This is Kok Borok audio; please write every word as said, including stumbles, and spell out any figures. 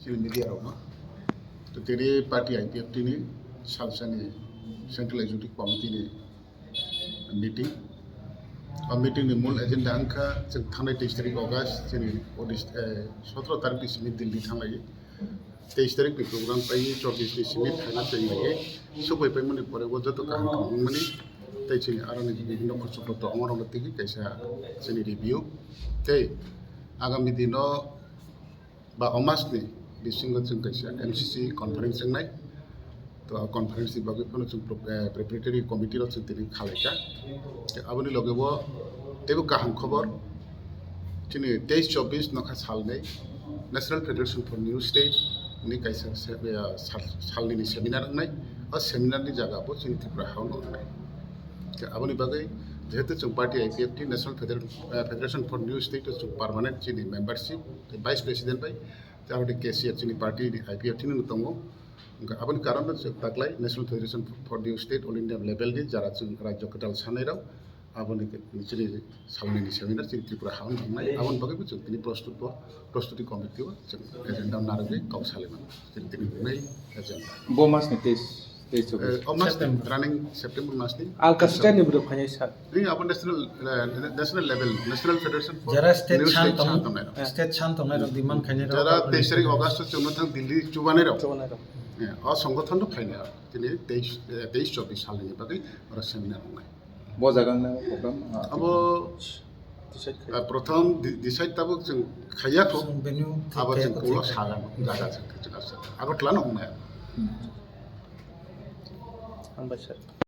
Chini media rokno. To tini party I P F T ni salsani Central Executive Committee ni meeting. O meeting ni mul agenda wngkha chwng thangnai teis tarik August chini Odis-, eh, sotro tarik ni simi Delhi thanglai. Teis tarik ni program pai chobbish ni simi phaina chwng lai. Subai paimani pore o joto kaham kaham wngmani. Tei chini aroni bibhinno khoroksa tongma rokno tigi kaisa chini review. Tei agami dino ba o mas ni bisingo chwng kaisa M C C conference wngnai. To o conference ni bagwi phano chwng pro-, eh, preparatory committee rok chwng tini khalaikha. Tei aboni loge bo teibo kaham khobor, chini teis chobbish nokha salni National Federation for New State ni kaisa se-, eh, sal-, salnini seminar wngnai. O seminar ni jaga bo chini Tripura ha-o wngnai. Tei aboni bagwi jehetu chwng party I P F T, National Federal, eh, Federation for New State o chwng permanent chini membership, tei vice president bai, tei aroni cashier chini party ni I P F T ni tongo. Hwnkhe aboni karon no chwng taklai National Federation for New State All India level ni jara chwng rajyo kwtal sanai rok aboni chini salnini seminar chini Tripura ha-o wngnai. Aboni bagwi bo chwng tini prostut bo, prostuti committee o chwng agenda narwgwi kok salai mano. Chini tini wngnai agenda. Bo mas ni teis, teis chobbish. Eh, o mas ni September. Running September mas ni. Alka state ni bwrwi phainai sir. Ni abo national, eh, national level, National Federation for Jara state New san State tong-, san tongnai rok. State san tongnai rok demand khainai rok. Jara teis tarik August o chwngno thang Delhi chubanai rok. Chubanai rok. Eh, o songgothon rok phainai rok. Tini teis, eh, teis chobbish salni bagwi oro seminar wngnai. Bo jaga wngnai program, ah, abo decide khai. Ah, prothom di-, decide tabuk chwng khaiya kho. Chwng venue abo thik chwng khe kulo thik. Sagan jaga chwng thik chwng asa. Agartala no wngnai. Hmm. Hambai sir.